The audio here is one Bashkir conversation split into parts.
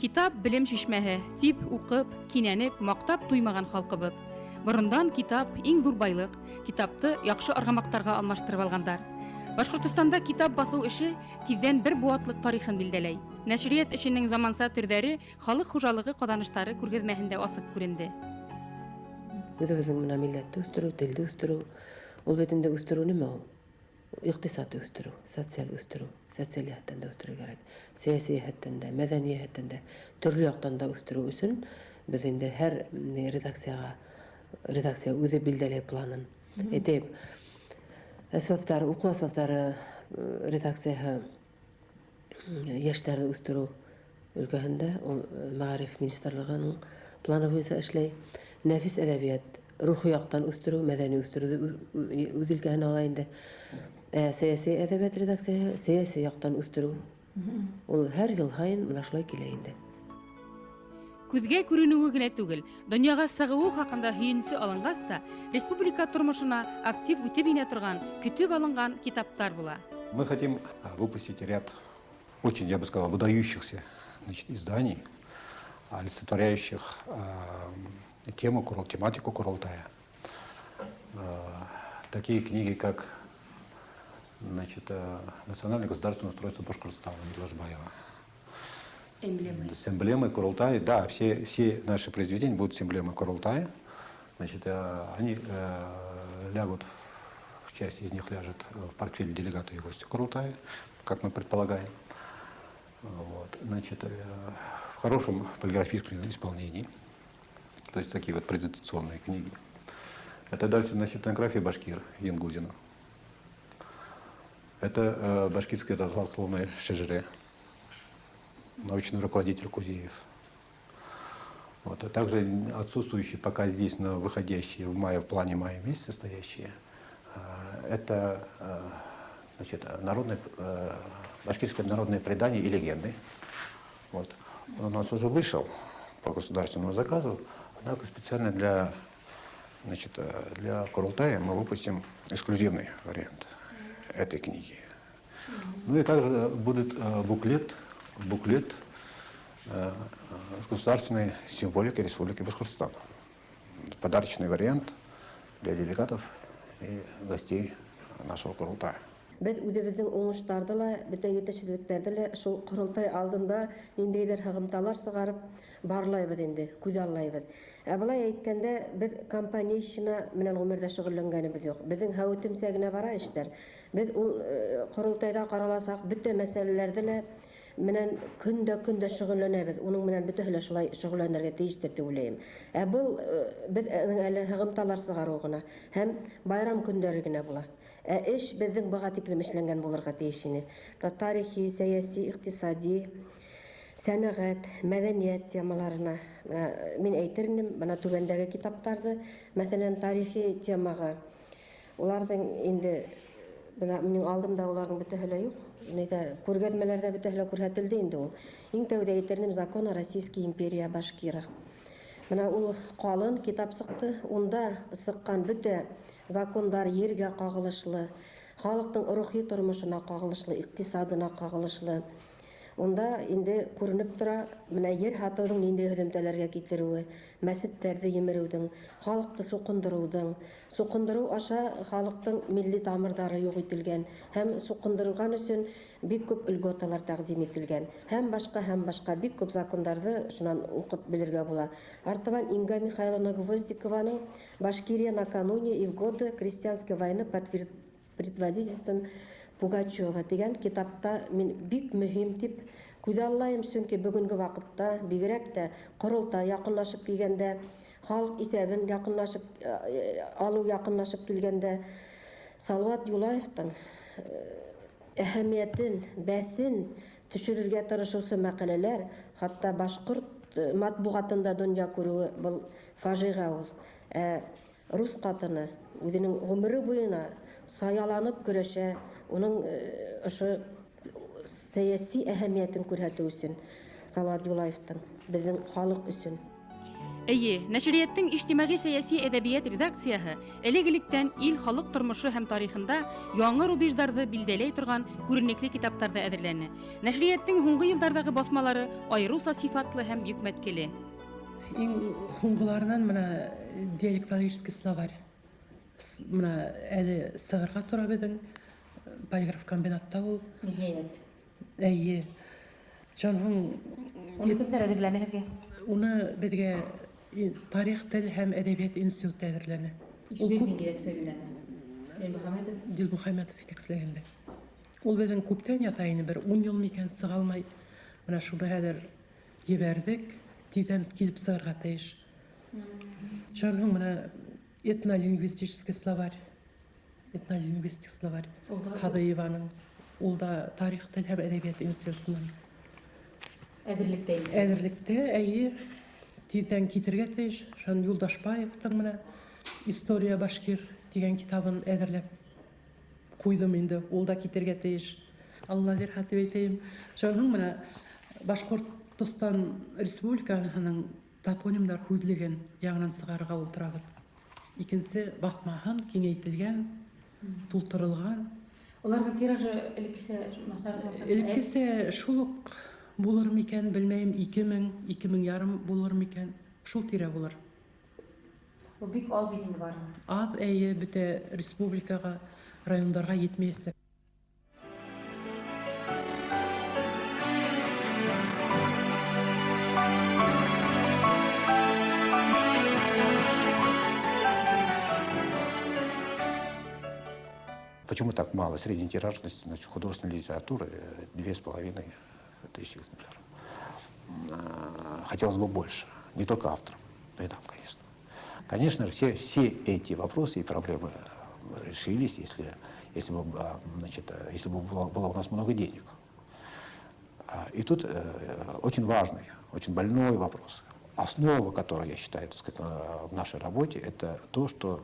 Китап — белем чишмәһе, дип укып, кинәнеп, мактап туймаган халкыбыз. Борындан китап — иң зур байлык, китапты яхшы аргамактарга алмаштырып алгандар. Башкортостанда китап басу эше тиздән бер быуатлык тарихын билдәләй. Нәшрият эшенең заманса төрҙәре халык хужалығы ҡаҙаныштары күргәҙмәһендә асыҡ күренде. Үҙебеҙҙең бына милләтте үҫтереү, телде үҫтереү, ул бит инде үҫтереү нимә ул? Иҡтисадты үҫтереү, социаль үҫтереү, социаль йәһәттән дә үҫтереү кәрәк. Сәйәси йәһәттән дә, мәҙәни йәһәттән дә, төрлө яҡтан да үҫтереү өсөн беҙ инде һәр редакцияға, редакция үҙе билдәләй планын. Әйтәйек, әсбаптар, уҡыу әсбаптары редакцияһы йәштәрҙе үҫтереү өлкәһендә ул мәғариф министрлығының планы буйынса эшләй. Нәфис әҙәбиәт рухи яҡтан үҫтереү, мәҙәни үҫтереүҙе үҙ илкәһенә ала инде. Ә сәйәси әҙәбиәт редакцияһы сәйәси яҡтан үҫтереү. Ул һәр йыл һайын мына шулай килә инде. Күҙгә күренеүе генә түгел, донъяға сығыуы хаҡында һөйөнсө алынғас та, республика тормошона актив үтеп инә торған, көтөп алынған китаптар була. Мы хотим выпустить ряд очень, я бы сказал, выдающихся, значит, изданий, олицетворяющих тему, тематику Курултая. Такие книги, как, значит, «Национальное государственное устройство Башкортостана» Юлдашбаева. С эмблемой. С эмблемой Курултая. Да, все наши произведения будут с эмблемой Курултая. Значит, они лягут, в часть из них ляжет в портфель делегата и гостя Курултая, как мы предполагаем. Вот. Значит, в хорошем полиграфическом исполнении. То есть такие вот презентационные книги. Это дальше, значит, «Этнография башкир» Янгузина. Это башкирское родословное шежире, научный руководитель Кузеев. Вот. А также отсутствующие пока здесь, но выходящие в мае, в плане мая месяца стоящие, это значит, башкирское народное предание и легенды. Вот. Он у нас уже вышел по государственному заказу, однако специально для, значит, для Курултая мы выпустим эксклюзивный вариант этой книги. Ну и также будет буклет с государственной символикой Республики Башкортостан. Подарочный вариант для делегатов и гостей нашего Курултая. Беҙ үҙебеҙҙең уңыштарҙы ла, бөтә етешһеҙлектәрҙе лә шул ҡоролтай алдында ниндәйҙер һығымталар сығарып барлайбыҙ инде, күҙаллайбыҙ. Ә былай әйткәндә, беҙ компанейщина менән ғүмерҙә шөғөлләнгәнебеҙ юҡ. Беҙҙең һәүетемсә генә бара эштәр. Беҙ ул ҡоролтайҙа ҡараласаҡ бөтә мәсьәләләрҙе лә менән көндә шөғөлләнәбеҙ. Уның менән бөтәһе лә шулай шөғөлләнергә тейештер тип уйлайым. Ә был беҙ әле һығымталар сығарыу ғына һәм байрам көндәре генә була. Ә эш беҙҙең быға тиклем эшләнгән булырға тейеш ине. Бына тарихи, сәйәси, иҡтисади, сәнәғәт, мәҙәниәт темаларына. Бына мин әйтер инем, бына түбәндәге китаптарҙы, мәҫәлән, тарихи темаға. Уларҙың инде бына минең алдымда уларҙың бөтәһе лә юҡ. Нейҙә күргәҙмәләрҙә бөтәһе лә күрһәтелде инде ул. Иң тәүҙә әйтер инем «Закон о Российской империи о башкирах». Бына ул ҡалын китап сыҡты. Унда сыҡҡан бөтә закондар ергә ҡағылышлы, халыҡтың рухи тормошона ҡағылышлы, иҡтисадына ҡағылышлы. Унда инде күренеп тора, бына ер һатыуҙың ниндәй һөҙөмтәләргә китереүе, мәсеттәрҙе емереүҙең, халыҡты суҡындырыуҙың, суҡындырыу аша халыҡтың милли тамырҙары юҡ ителгән һәм суҡындырылған өсөн бик күп льготалар тәҡдим ителгән һәм башҡа, һәм башҡа бик күп закондарҙы шунан уҡып белергә була. Артабан Инга Михайловна Гвоздикованың «Башкирия накануне и в годы крестьянской войны под предводительством Пугачева» тигән китапта мин бик мөһим тип күҙаллайым, сөнки бөгөнгө ваҡытта бигерәк тә ҡоролтай яҡынлашып килгәндә, халыҡ иҫәбен яҡынлашып алыу яҡынлашып килгәндә Салауат Юлаевтың әһәмиәтен, бәҫен төшөрөргә тырышыусы мәҡәләләр хатта башҡорт матбуғатында донъя күреүе был фажиғә ул. Ә рус ҡатыны үҙенең ғүмере буйына саяланып көрәшә, уның ошо сәйәси әһәмиәтен күрһәтеү өсөн Салауат Юлаевтың беҙҙең халыҡ өсөн. Эйе, нәшриәттең ижтимағи-сәйәси әҙәбиәт редакцияһы элек-электән ил халыҡ тормошо һәм тарихында яңы рубеждарҙы билдәләй торған күренекле китаптарҙы әҙерләне. Нәшриәттең һуңғы йылдарҙағы баҫмалары айырыуса сифатлы һәм йөкмәткеле. Иң һуңғыларынан мына диалектологический словарь. Мына әле сығырға тора беҙҙең полиграф комбинатта ул. Ниһайәт. Эйе. Шунан һуң Уны кемдәр әҙерләне һеҙгә? Уны беҙгә тарих, тел һәм әҙәбиәт институты әҙерләне. Ул күп етәкселегендәме? Дилмөхәмәтов. Дилмөхәмәтов етәкселегендә. Ул беҙҙең күптән ята ине, бер 10 йыл микән сыға алмай. Мына шуны хәҙер ебәрҙек, тиҙҙән килеп сығырға тейеш. Шунан һуң мына этнолингвистический словарь, этнолингвистик словарь Һадыеваның. Ул да тарих, тел һәм әҙәбиәт институтынан. Әҙерлектә инде. Әҙерлектә, әйе, тиҙҙән китергә тейеш. Шунан Юлдашбаевтың мына История башкир тигән китабын әҙерләп ҡуйҙым инде, ул да китергә тейеш. Алла бирһә тип әйтәйем. Шунан һуң мына Башҡортостан Республикаһының топонимдар һүҙлеген яңынан сығарырға ултырабыҙ. Икенсе баҫмаһын киңәйтелгән, тултырылған. Уларҙың тиражы элеккесә насар буласа? Элеккесә шул уҡ булыр микән, белмәйем, 2000, 2500 булыр микән, шул тирә булыр. Ул бик аҙ бит инде барыбер. Аҙ, әйе, бөтә республикаға, райондарға етмәйәсәк. Почему так мало? Средняя тиражность, значит, художественной литературы 2500 экземпляров. Хотелось бы больше. Не только авторам, но и нам, конечно. Конечно же, все эти вопросы и проблемы решились, если бы было у нас много денег. И тут очень важный, очень больной вопрос. Основа, которую я считаю, так сказать, в нашей работе, это то, что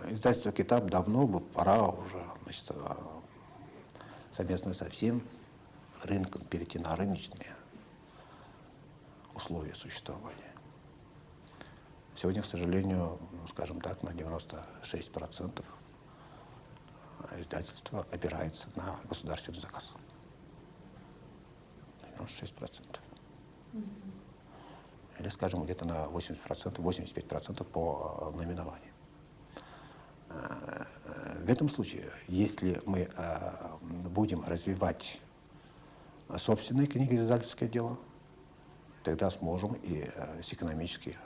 издательство «Китап» давно бы пора уже, значит, совместно со всем рынком перейти на рыночные условия существования. Сегодня, к сожалению, скажем так, на 96% издательство опирается на государственный заказ. 96%. Или, скажем, где-то на 80%, 85% по наименованию. В этом случае, если мы будем развивать собственное книгоиздательское дело, тогда сможем и экономически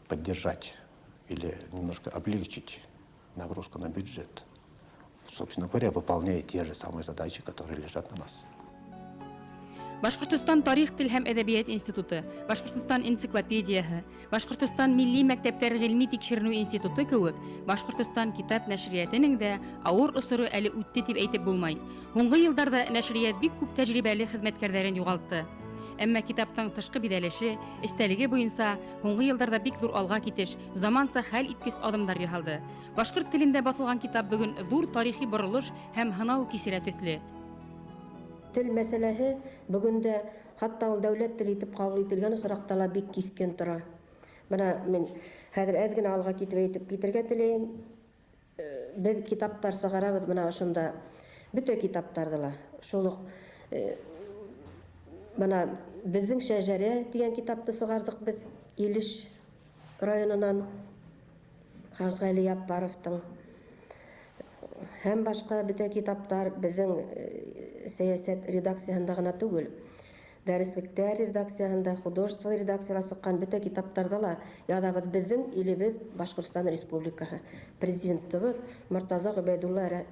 поддержать или немножко облегчить нагрузку на бюджет, собственно говоря, выполняя те же самые задачи, которые лежат на нас. Башҡортостан тарих, тел һәм әҙәбиәт институты, Башҡортостан энциклопедияһы, Башҡортостан милли мәктәптәр ғилми тикшеренеү институты кеүек Башҡортостан китап нәшриәтенең дә ауыр осоро әле үтте тип әйтеп булмай. Һуңғы йылдарҙа нәшриәт бик күп тәжрибәле хеҙмәткәрҙәрен юғалтты. Әммә китаптың тышҡы биҙәлеше, эстәлеге буйынса һуңғы йылдарҙа бик ҙур алға китеш, заманса хәл иткес аҙымдар яһалды. Башҡорт телендә баҫылған китап бөгөн ҙур тарихи боролош һәм һынау кисерә төҫлө. Тел мәсьәләһе бөгөн дә хатта ул дәүләт теле итеп ҡабул ителгән осраҡта ла бик киҫкен тора. Бына мин хәҙер әҙ генә алға китеп әйтеп китергә теләйем. Беҙ китаптар сығарабыҙ бына ошонда, бөтә китаптарҙы ла. Шул уҡ бына беҙҙең Шәжәрә тигән китапты сығарҙыҡ беҙ Илеш районынан Хажғәли Яппаровтың. Һәм башҡа бөтә китаптар беҙҙең сәйәсәт редакцияһында ғына түгел, дәреслектәр редакцияһында, художество редакцияла сыҡҡан бөтә китаптарҙа ла яҙабыҙ беҙҙең илебеҙ Башҡортостан Республикаһы, президентыбыҙ Мортаза Ғөбәйҙулла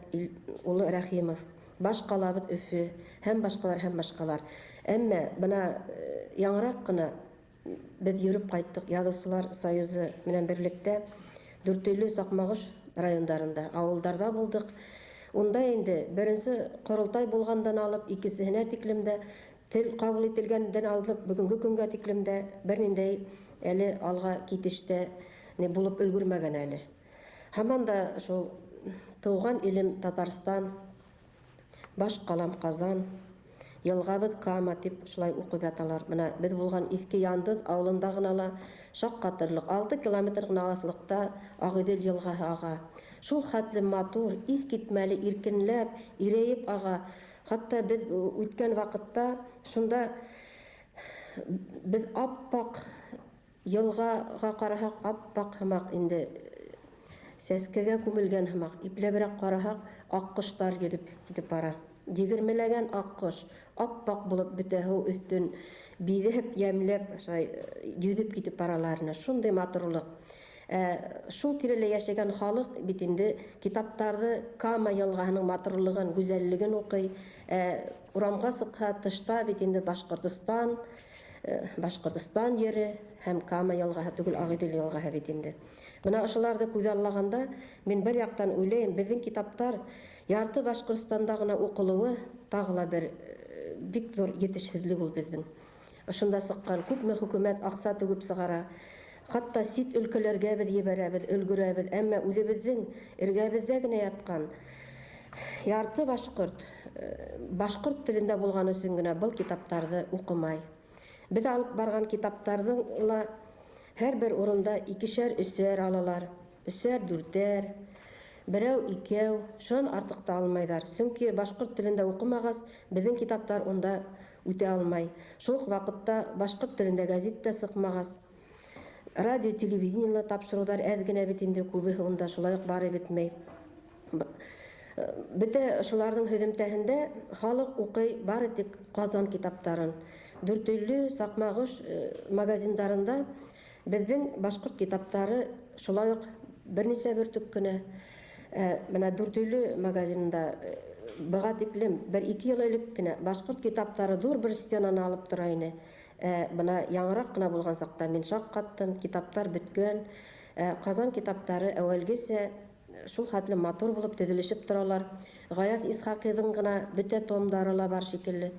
улы Рәхимов, баш ҡалабыҙ Өфө һәм башҡалар, һәм башҡалар. Әммә бына яңыраҡ ҡына беҙ йөрөп ҡайттыҡ Яҙыусылар союзы менән берлектә Дүртөйлө, Саҡмағош райондарында, ауылдарҙа булдыҡ. Унда инде беренсе ҡоролтай булғандан алып икенсеһенә тиклем дә, тел ҡабул ителгәндән алып бөгөнгө көнгә тиклем дә бер ниндәй әле алға китештә ни булып өлгөрмәгән әле. Һаман да шул тыуған илем Татарстан, баш ҡалам Ҡазан Йылғабыҙ Кама тип шулай уҡып яталар. Бына беҙ булған Иҫке Яндыҙ ауылында ғына ла шаҡ ҡатырлыҡ, 6 километр ғына алыҫлыҡта Ағиҙел йылғаһы аға. Шул хәтле матур, иҫ китмәле, иркенләп, ирәйеп аға. Хатта беҙ үткән ваҡытта шунда беҙ аппаҡ йылғаға ҡараһаҡ, аппаҡ һымаҡ инде сәскәгә күмелгән һымаҡ, ипләберәк ҡараһаҡ, аҡҡоштар йөҙөп китеп бара. Егермеләгән аҡҡош аппаҡ булып бөтә һыу өҫтөн биҙәп, йәмләп, шулай йөҙөп китеп баралар. Шундай матурлыҡ. Шул тирәлә йәшәгән халыҡ бит инде китаптарҙы Кама йылғаһының матурлығын, гүзәллеген уҡый. Урамға сыҡһа, тышта бит инде Башҡортостан, Башҡортостан ере һәм Кама йылғаһы түгел, Ағиҙел йылғаһы бит инде. Бына ошоларҙы күҙаллағанда мин бер яҡтан уйлайым, беҙҙең китаптар ярты Башҡортостанда ғына уҡылыуы тағы ла бер бик ҙур етешһеҙлек ул беҙҙең. Ошонда сыҡҡан күпме хөкүмәт аҡса түгеп сығара. Хатта сит өлкәләргә беҙ ебәрәбеҙ, өлгөрәбеҙ, әммә үҙебеҙҙең эргәбеҙҙә генә ятҡан ярты башҡорт, башҡорт телендә булған өсөн генә был китаптарҙы уҡымай. Беҙ алып барған китаптарҙың ла һәр бер урында икешәр, өсәр алалар, өсәр, дүртәр, берәү, икәү, шунан артыҡ та алмайҙар. Сөнки башҡорт телендә уҡымағас, беҙҙең китаптар унда үтә алмай. Шул уҡ ваҡытта башҡорт телендә гәзит тә сыҡмағас, радио, телевидениела тапшырыуҙар әҙ генә бит инде, күбеһе унда шулай уҡ барып етмәй. Бөтә ошоларҙың һөҙөмтәһендә халыҡ уҡый бары тик Ҡазан китаптарын. Дүртөйлө, Саҡмағош магазиндарында беҙҙең башҡорт китаптары шулай уҡ бер нисә бөртөк кенә. Бына Дүртөйлө магазинында быға тиклем бер-ике йыл элек кенә башҡорт китаптары ҙур бер стенаны алып тора ине. Бына яңыраҡ ҡына булған саҡта мин шаҡ ҡаттым, китаптар бөткән. Ҡазан китаптары әүәлгесә шул хәтле матур булып теҙелешеп торалар. Ғаяз Исхаҡиҙың ғына бөтә томдары ла бар шикелле.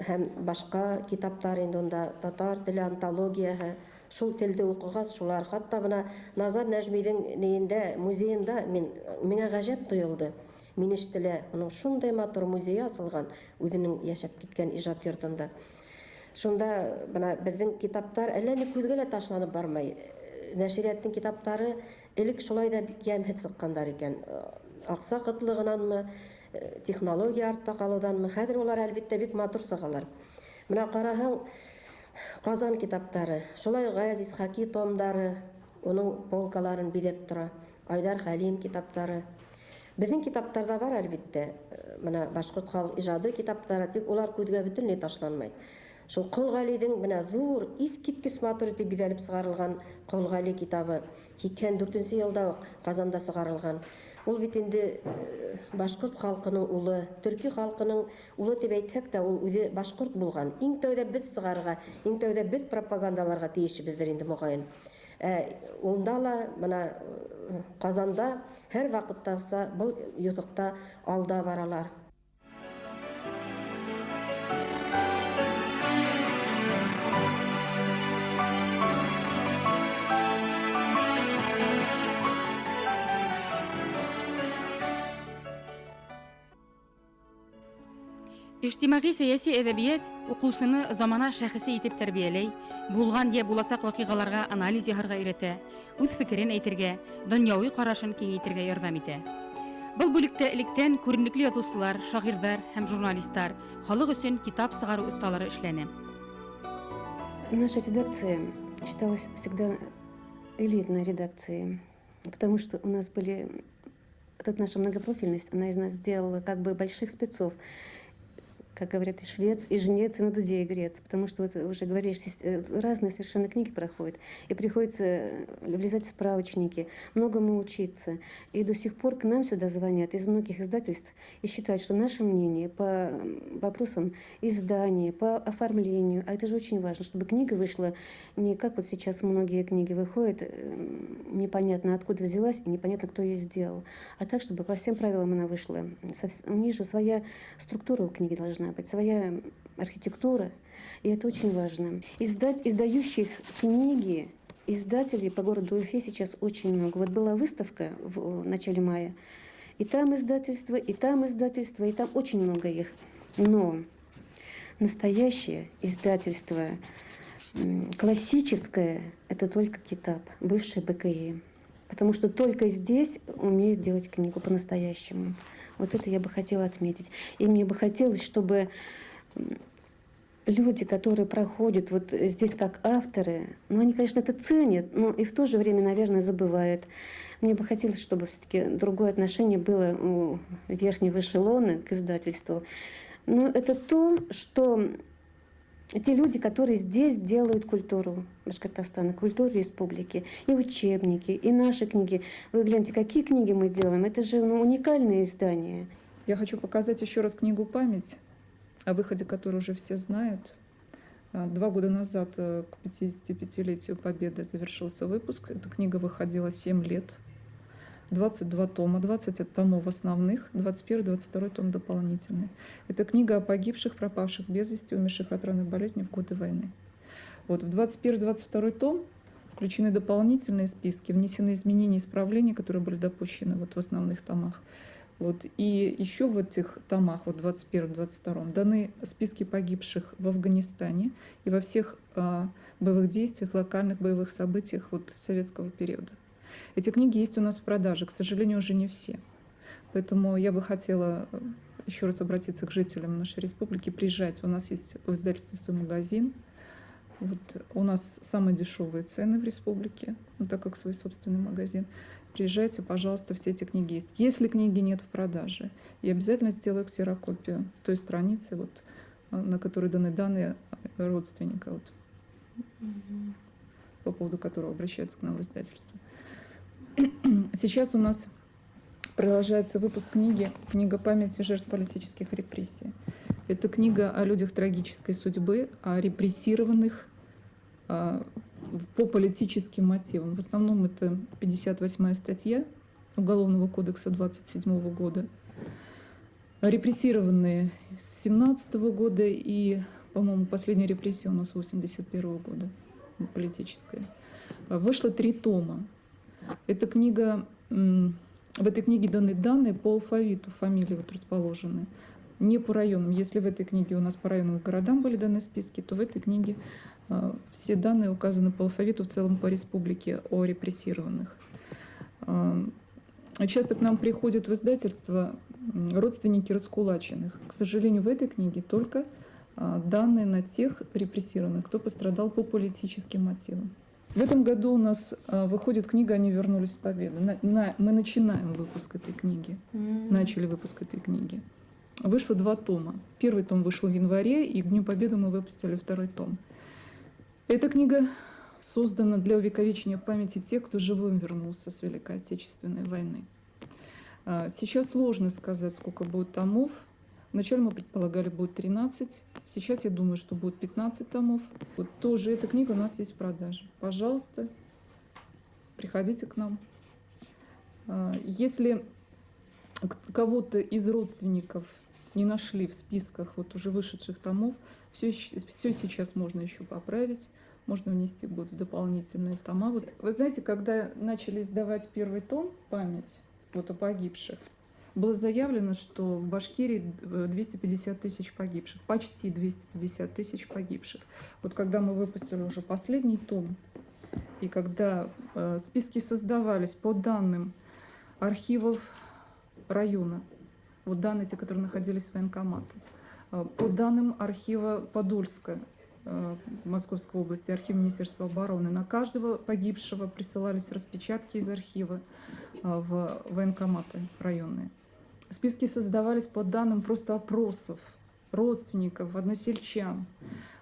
Һәм башҡа китаптар инде унда татар теле антологияһы, шул телде уҡығас шулар. Хатта бына Назар Нәжмиҙең нейендә, музейында миңә ғәжәп тойолдо. Мин ишетелә, уның шундай матур музейы асылған, үҙенең йәшәп киткән ижад йортонда. Шунда бына беҙҙең китаптар әллә ни күҙгә лә ташланып бармай. Нәшриәттең китаптары элек шулай ҙа бик йәмһеҙ сыҡҡандар икән. Аҡса ҡытлығынанмы, технология артта ҡалыуҙанмы, хәҙер улар әлбиттә бик матур сығалар. Бына ҡараһаң, Ҡазан китаптары, шулай уҡ Ғаяз Исхаҡи томдары, уның полкаларын биҙәп тора, Айҙар Хәлим китаптары. Беҙҙең китаптарҙа бар әлбиттә, бына башҡорт халыҡ ижады китаптары, тик улар күҙгә бөтөнләй ташланмай. Шул Ҡол Ғәлиҙең бына ҙур, иҫ киткес матур итеп биҙәлеп сығарылған Ҡол Ғәли китабы һикһән дүртенсе йылда уҡ Ҡазанда сығарылған. Ул бит инде башҡорт халҡының улы, төрки халҡының улы тип әйтһәк тә, ул үҙе башҡорт булған. Иң тәүҙә беҙ сығарырға, иң тәүҙә беҙ пропагандаларға тейешбеҙҙер инде моғайын. Унда ла бына Ҡазанда һәр ваҡыттағыса был юҫыҡта алда баралар. Ижтимағи сәйәси әҙәбиәт уҡыусыны замана шәхесе итеп тәрбиәләй, булған йә буласаҡ ваҡиғаларға анализ яһарға өйрәтә, үҙ фекерен әйтергә, донъяуи ҡарашын киңәйтергә ярҙам итә. Был бүлектә электән күренекле яҙыусылар, шағирҙар һәм журналисттар халыҡ өсөн китап сығарыу оҫталары эшләне. Наша редакция считалась всегда элитной редакцией, потому что у нас были... Вот эта наша многопрофильность, она из нас сделала как бы больших спецов. Как говорят, и швец, и жнец, и на дуде игрец, потому что вот уже говоришь, разные совершенно книги проходят, и приходится влезать в справочники, многому учиться. И до сих пор к нам сюда звонят из многих издательств и считают, что наше мнение по вопросам издания, по оформлению, а это же очень важно, чтобы книга вышла не как вот сейчас многие книги выходят, непонятно откуда взялась и непонятно, кто ее сделал, а так, чтобы по всем правилам она вышла. У нее же своя структура у книги должна быть, своя архитектура, и это очень важно. Издающих книги, издателей по городу Уфе сейчас очень много. Вот была выставка в начале мая, и там издательство, и там издательство, и там очень много их. Но настоящее издательство, классическое, это только Китап, бывший БКИ. Потому что только здесь умеют делать книгу по-настоящему. Вот это я бы хотела отметить. И мне бы хотелось, чтобы люди, которые проходят вот здесь как авторы, ну, они, конечно, это ценят, но и в то же время, наверное, забывают. Мне бы хотелось, чтобы все-таки другое отношение было у верхнего эшелона к издательству. Но это то, что те люди, которые здесь делают культуру Башкортостана, культуру республики, и учебники, и наши книги. Вы гляньте, какие книги мы делаем. Это же, ну, уникальные издания. Я хочу показать еще раз книгу «Память», о выходе которой уже все знают. 2 года назад, к 55-летию Победы, завершился выпуск. Эта книга выходила 7 лет. 22 тома, 20 томов основных, 21-22 том дополнительный. Это книга о погибших, пропавших без вести, умерших от раны болезни в годы войны. Вот в 21-22 том включены дополнительные списки, внесены изменения и исправления, которые были допущены вот в основных томах. Вот. И еще в этих томах, вот 21-22, даны списки погибших в Афганистане и во всех боевых действиях, локальных боевых событиях вот советского периода. Эти книги есть у нас в продаже, к сожалению, уже не все. Поэтому я бы хотела еще раз обратиться к жителям нашей республики, приезжать. У нас есть в издательстве свой магазин. Вот у нас самые дешевые цены в республике, ну, так как свой собственный магазин. Приезжайте, пожалуйста, все эти книги есть. Если книги нет в продаже, я обязательно сделаю ксерокопию той страницы, вот, на которой даны данные родственника, вот, по поводу которого обращаются к нам в издательство. Сейчас у нас продолжается выпуск книги «Книга памяти жертв политических репрессий». Это книга о людях трагической судьбы, о репрессированных по политическим мотивам. В основном это 58-я статья Уголовного кодекса 27 года. Репрессированные с 17 года и, по-моему, последняя репрессия у нас 81 года, политическая. Вышло три тома. Эта книга, в этой книге даны данные по алфавиту, фамилии вот расположены, не по районам. Если в этой книге у нас по районам и городам были даны списки, то в этой книге все данные указаны по алфавиту в целом по республике о репрессированных. Часто к нам приходят в издательство родственники раскулаченных. К сожалению, в этой книге только данные на тех репрессированных, кто пострадал по политическим мотивам. В этом году у нас выходит книга «Они вернулись с победы». Мы начинаем выпуск этой книги. Начали выпуск этой книги. Вышло два тома. Первый том вышел в январе, и к Дню Победы мы выпустили второй том. Эта книга создана для увековечения памяти тех, кто живым вернулся с Великой Отечественной войны. Сейчас сложно сказать, сколько будет томов. Вначале мы предполагали, будет 13. Сейчас я думаю, что будет 15 томов. Вот тоже эта книга у нас есть в продаже. Пожалуйста, приходите к нам. Если кого-то из родственников не нашли в списках вот уже вышедших томов, все сейчас можно еще поправить, можно внести будет в дополнительные тома. Вот, вы знаете, когда начали издавать первый том «Память» вот о погибших, было заявлено, что в Башкирии 250 тысяч погибших, почти 250 тысяч погибших. Вот когда мы выпустили уже последний том, и когда списки создавались по данным архивов района, вот данные те, которые находились в военкоматах, по данным архива Подольска, Московской области, архив Министерства обороны, на каждого погибшего присылались распечатки из архива в военкоматы районные. Списки создавались по данным просто опросов родственников, односельчан.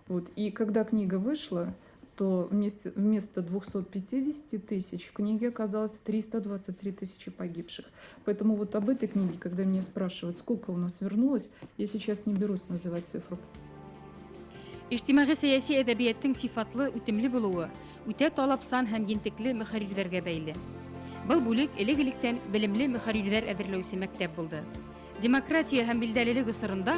Вот. И когда книга вышла, то вместо 250 тысяч в книге оказалось 323 тысячи погибших. Поэтому вот об этой книге, когда меня спрашивают, сколько у нас вернулось, я сейчас не берусь называть цифру. Ижтимағи сәйәси әҙәбиәттең сифатлы, үтемле булыуы үтә талапсан һәм ентекле мөхәррирҙәргә бәйле. Был бүлек элек-электән белемле мөхәррирҙәр әҙерләүсе мәктәп булды. Демократия һәм билдәлелек осоронда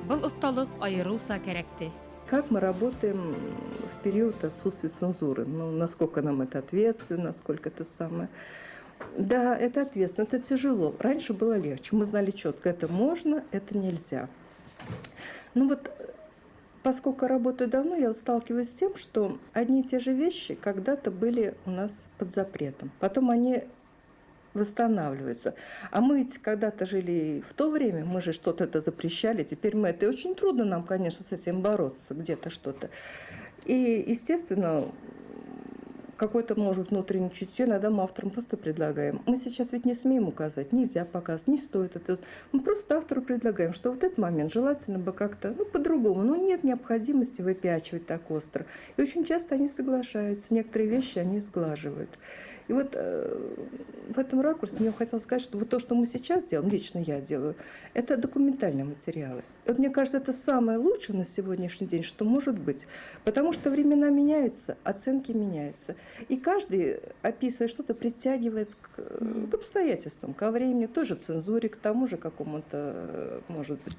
был оҫталыҡ айырыуса кәрәкте. Как мы работаем в период отсутствия цензуры? Ну, насколько нам это ответственно, насколько это самое. Да, это ответственно, это тяжело. Раньше было легче. Мы знали четко, это можно, это нельзя. Ну вот, поскольку работаю давно, я сталкиваюсь с тем, что одни и те же вещи когда-то были у нас под запретом. Потом они восстанавливаются. А мы ведь когда-то жили в то время, мы же что-то это запрещали, теперь мы это... И очень трудно нам, конечно, с этим бороться, где-то что-то. И, естественно, какое-то, может быть, внутреннее чутье иногда мы авторам просто предлагаем. Мы сейчас ведь не смеем указать, нельзя показывать, не стоит это. Мы просто автору предлагаем, что вот этот момент желательно бы как-то, ну, по-другому. Но нет необходимости выпячивать так остро. И очень часто они соглашаются, некоторые вещи они сглаживают. И вот в этом ракурсе мне хотелось сказать, что вот то, что мы сейчас делаем, лично я делаю, это документальные материалы. И вот мне кажется, это самое лучшее на сегодняшний день, что может быть. Потому что времена меняются, оценки меняются. И каждый, описывая что-то, притягивает к обстоятельствам, ко времени, к той же цензуре, к тому же какому-то, может быть,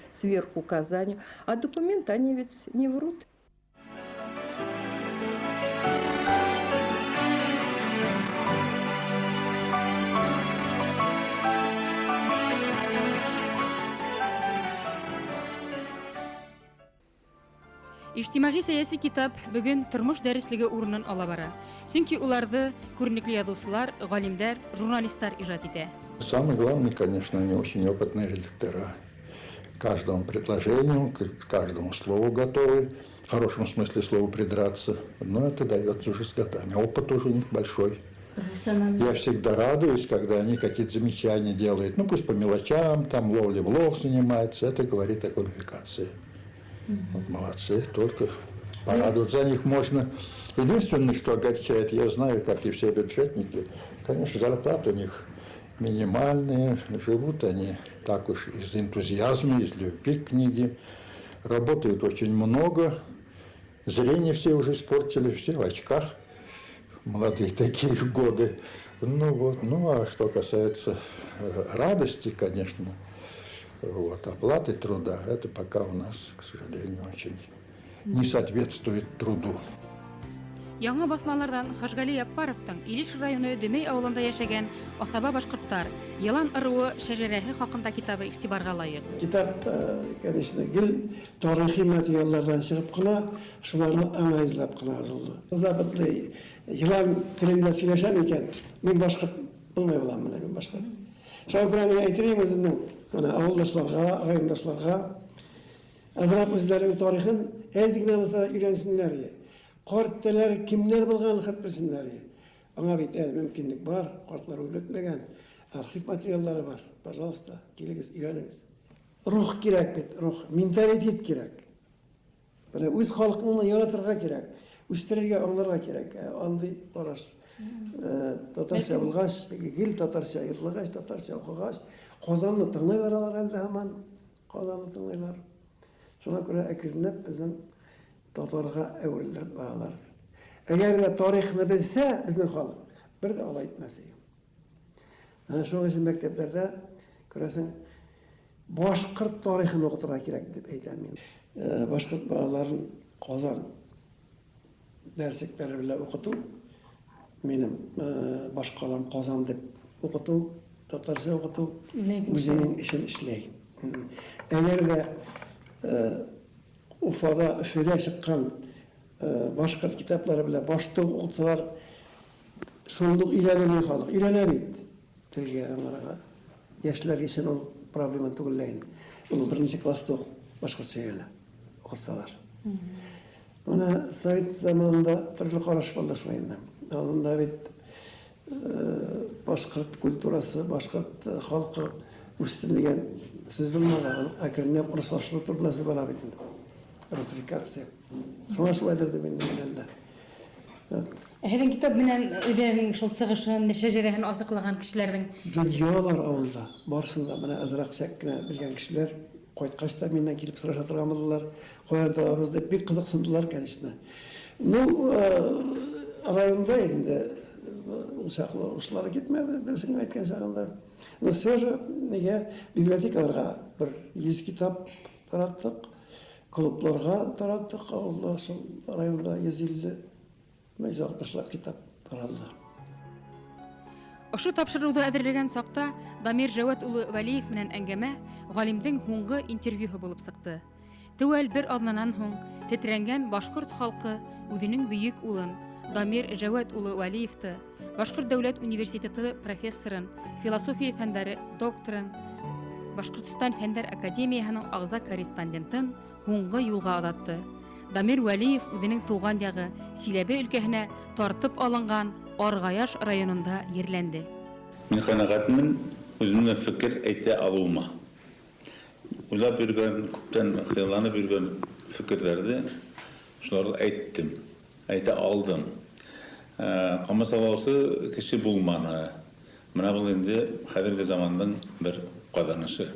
сверхуказанию. А документы, они ведь не врут. Ижтимағи сәйәси китап бөгөн тормош дәреслеге урынын ала бара. Сөнки уларҙы күренекле яҙыусылар, ғалимдар, журналисттар ижад итә. Самое главное, конечно, они очень опытные редактора. К каждому предложению, к каждому слову готовы, в хорошем смысле слова придраться. Но это дается уже с годами. Опыт уже у них большой. Я всегда радуюсь, когда они какие-то замечания делают. Ну, пусть по мелочам, там ловли в лох занимаются. Это говорит о квалификации. Вот молодцы, только порадоваться за них можно. Единственное, что огорчает, я знаю, как и все бюджетники, конечно, зарплаты у них минимальные, живут они так уж из энтузиазма, из любви к книге, работают очень много, зрение все уже испортили, все в очках, молодые такие годы. Ну вот, ну а что касается радости, конечно, вот, оплаты труда, это пока у нас, к сожалению, очень не соответствует труду. Яңы баҫмаларҙан Хажғали Яппаровтың Илеш районы Дөмәй ауылында йәшәгән аҫаба башҡорттар йылан ырыуы шәжәрәһе хаҡында китабы иғтибарға лайыҡ. Китап, конечно, гел тарихи материалдарҙан сығып ҡына, шуларны анализлап ҡына яҙылды. Западный йылан телендә сөйләшәм икән, мин башҡорт булмай булам, мин башҡорт. Шуға күрә мин әйтер инем үҙемдең ауылдашларға, райондашларға, әҙерәк үҙҙәренең тарихын әҙ генә булһа да өйрәнсеннәр. Ҡарттар кемдәр булғанын хат белсеннәр. Аңа бит әле мөмкинлек бар, ҡартлар үлеп бөтмәгән, архив материалдары бар. Пожалуйста, килегеҙ, өйрәнегеҙ. Рух кәрәк бит, рух, менталитет кәрәк. Бына үҙ халҡыңды яратырға кәрәк, үҫтерергә, аңларға кәрәк. Андай ҡараш. Татарса булғас, гел татарса йырлағас, татарса уҡығас, Ҡазанны тыңлайлар алар әле һаман, Ҡазанны тыңлайлар. Шуға күрә әкренләп беҙҙең татарға әүерелдереп баралар. Әгәр ҙә тарихны белсә беҙҙең халыҡ, бер ҙә алай итмәҫ ине. Ана шуның өсөн мәктәптәрҙә, күрәһең, башҡорт тарихын уҡытырға кәрәк тип әйтәм мин. Башҡорт балаларын Ҡазан дәреслектәре белән уҡытыу, минең башҡалам Ҡазан тип уҡытыу, татарса уҡытыу үҙенең эшен эшләй. Әгәр ҙә Уфада, Өфөҙә сыҡҡан башҡорт китаптары белән башты уҡытсалар, шундуҡ өйрәнер халыҡ. Өйрәнә бит телгә, аңларға. Йәшләр өсөн ул проблема түгел лә инде. Ул беренсе класста уҡ башҡортса өйрәнә, уҡытсалар. Бына совет заманында төрлө ҡараш булды шулай инде. Алдында бит башҡорт культурасы, башҡорт халҡы үҫһен тигән сүҙ булманы. Әкренләп урыҫлаштырыу турында сүҙ бара бит инде. Русификация. Шуңа шулайҙыр тип инде беләм дә. Һеҙҙең китап менән үҙенең шул сығышын, шәжәрәһен асыҡлаған кешеләрҙең донъялар ауылда барысын да бына әҙерәк сәк кенә белгән кешеләр ҡайтҡас та минән килеп һораша торған булдылар. Ҡайҙан табабыҙ тип бик ҡыҙыҡһындылар, конечно. Ну, районда инде ул саҡлы ушылары китмәне, дөрөҫөн генә әйткән сағында. Но все же нигә библиотекаларға бер 100 китап тараттыҡ, клубларға тараттыҡ, ауылда шул районда 150, 160 китап таралды. Ошо тапшырыуҙы әҙерләгән саҡта Дамир Жәүәт улы Вәлиев менән әңгәмә ғалимдең һуңғы интервьюһы булып сыҡты. Теүәл бер аҙнанан һуң тетрәнгән башҡорт халҡы үҙенең бөйөк улын Дамир Жәүәт улы Вәлиевты, Башҡорт дәүләт университеты профессорын, философия фәндәре докторын, Башҡортостан Фәндәр академияһының ағза корреспондентын һуңғы юлға оҙатты. Дамир Вәлиев үҙенең тыуған яғы Силәбе өлкәһенә тартып алынған Арғаяш районында ерләнде. Мин ҡәнәғәтмен үҙемдең фекер әйтә алыуыма. Уйлап йөрөгән, күптән хыялланып йөрөгән фекерҙәрҙе шуларҙы әйттем, әйтә алдым. Ҡамасаулаусы кеше булманы. Менә был инде хәҙерге замандың бер ҡаҙанышы.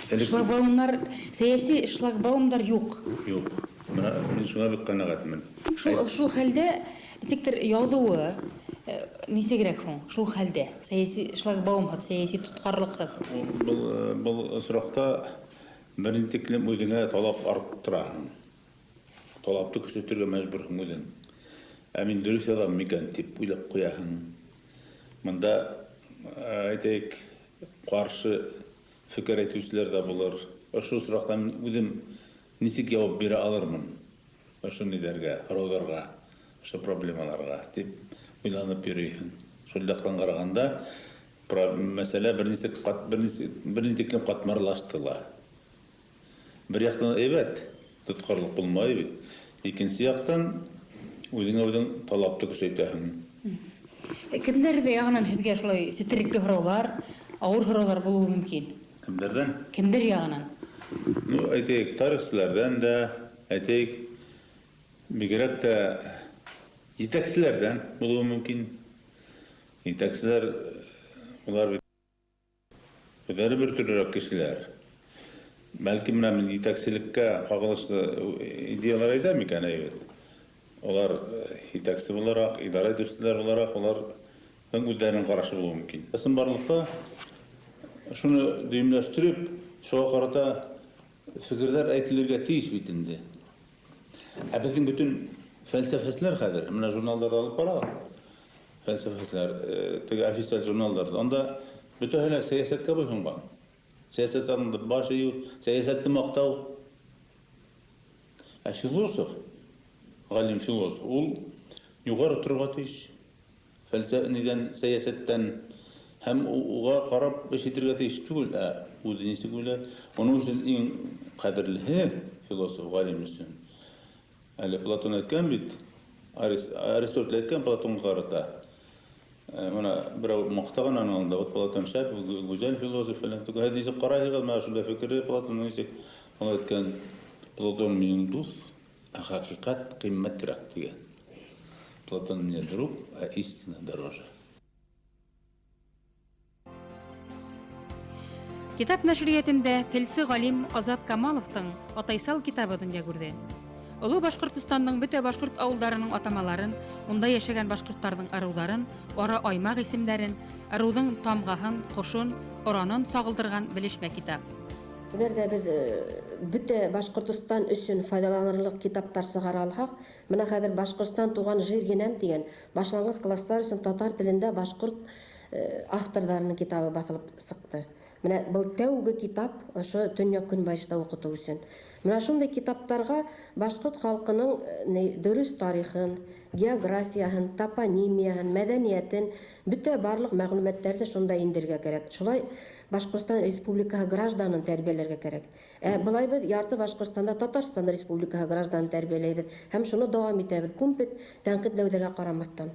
Элек Шлагбаумнар, сәйәси шлагбаумдар юҡ. Юҡ. Менә мин шуңа бик ҡәнәғәтмен. Шул хәлдә нисектер яҙыуы нисегерәк һуң? Шул хәлдә сәйәси шлагбаумһыҙ, сәйәси тотҡарлыҡһыҙ. Был осраҡта бер ни тиклем үҙеңә талап арттыраһың. Талапты көсәйтергә мәжбүрһең үҙең. Ә мин дөрөҫ яҙам микән тип уйлап ҡуяһың. Бында, әйтәйек, ҡаршы фекер әйтеүселәр ҙә булыр. Ошо осраҡта мин үҙем нисек яуап бирә алырмын ошо ниҙәргә, һорауҙарға, ошо проблемаларға тип уйланып йөрөйһөң. Шул яҡтан ҡарағанда, мәсьәлә бер нисек бер ни тиклем ҡатмарлашты ла. Бер яҡтан әйбәт, тотҡарлыҡ булмай бит. Икенсе яҡтан үҙеңә үҙең талапты көсәйтәһең. Кемдәрҙе яғынан һеҙгә шулай сетерекле һораулар, ауыр һораулар булыуы мөмкин? Кемдәрҙән? Кемдәр яғынан? Ну, әйтәйек, тарихсыларҙан да, әйтәйек, бигерәк тә етәкселәрҙән булыуы мөмкин. Етәкселәр, улар бит үҙҙәре бер төрлөрәк кешеләр. Бәлки менә мин етәкселеккә ҡағылышлы идеялар әйтәм икән, әйбәт. Улар етәксе булараҡ, идара итеүселәр булараҡ, уларҙың үҙҙәренең ҡарашы булыуы мөмкин. Ысынбарлыҡта шуны дөйөмләштереп, шуға ҡарата фекерҙәр әйтелергә тейеш бит инде. Ә беҙҙең бөтөн фәлсәфәселәр хәҙер, менә журналдарҙы алып ҡарағыҙ, фәлсәфәселәр, теге официаль журналдарҙы, унда бөтәһе лә сәйәсәткә буйһонған. Сәйәсәт алдында баш эйеү, сәйәсәтте маҡтау. Ә философ, ғалим философ, ул юғары торорға тейеш. Фәлсәфә нидән, сәйәсәттән һәм уға ҡарап эш итергә тейеш түгел, ә үҙе нисек уйлай. Уның өсөн иң ҡәҙерлеһе философ, ғалим өсөн. Әле Платон әйткән бит, Аристотель әйткән Платонға ҡарата. Мына берәү маҡтаған аның алдында, вот Платон шәп, гүзәл философ фәлән. Һеҙ нисек ҡарайһығыҙ, менә шундай фекере Платонның нисек? Ул әйткән, Платон минең дуҫ, ә хәҡиҡәт ҡиммәтрәк тигән. Платон мне друг, а истина дороже. Китап нәшриятендә телсе ғалим Азат Камаловтың Атайсал китабы донъя күрҙе. Оло Башҡортостандың бөтә башҡорт ауылдарының атамаларын, унда йәшәгән башҡорттарҙың ырыуҙарын, ара аймаҡ исемдәрен, ырыуҙың тамғаһын, ҡошон, оранын сағылдырған белешмә китап. Әгәр ҙә беҙ бөтә Башҡортостан өсөн файҙаланырлыҡ китаптар сығара алһаҡ, бына хәҙер Башҡортостан туған жир генәм тигән башланғыс класстар өсөн татар телендә башҡорт авторҙарының китабы баҫылып сыҡты. Менә был тәүге китап ошо төньяҡ көнбайышта уҡытыу өсөн. Менә шундай китаптарға башҡорт халҡының дөрөҫ тарихын, географияһын, топонимияһын, мәҙәниәтен, бөтә барлыҡ мәғлүмәттәрҙе шунда индерергә кәрәк. Шулай Башҡортостан Республикаһы гражданын тәрбиәләргә кәрәк. Ә былай беҙ ярты Башҡортостанда Татарстан Республикаһы гражданын тәрбиәләйбеҙ һәм шуны дауам итәбеҙ, күп тәнҡитләүҙәргә ҡарамаҫтан.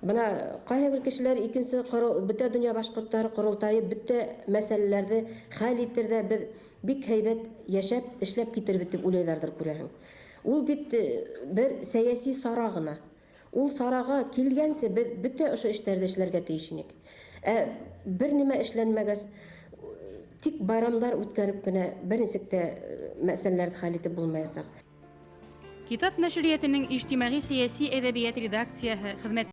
Бына ҡайһы бер кешеләр икенсе бөтә донъя башҡорттары ҡоролтайы бөтә мәсьәләләрҙе хәл итер ҙә беҙ бик һәйбәт йәшәп, эшләп китербеҙ тип уйлайҙарҙыр, күрәһең. Ул бит бер сәйәси сара ғына. Ул сараға килгәнсе беҙ бөтә ошо эштәрҙе эшләргә тейеш инек. Ә бер нимә эшләнмәгәс, тик байрамдар үткәреп кенә бер нисек тә мәсьәләләрҙе хәл итеп булмаясаҡ. Китап нәшриәтенең ижтимағи сәйәси әҙәбиәт редакцияһы хеҙмәт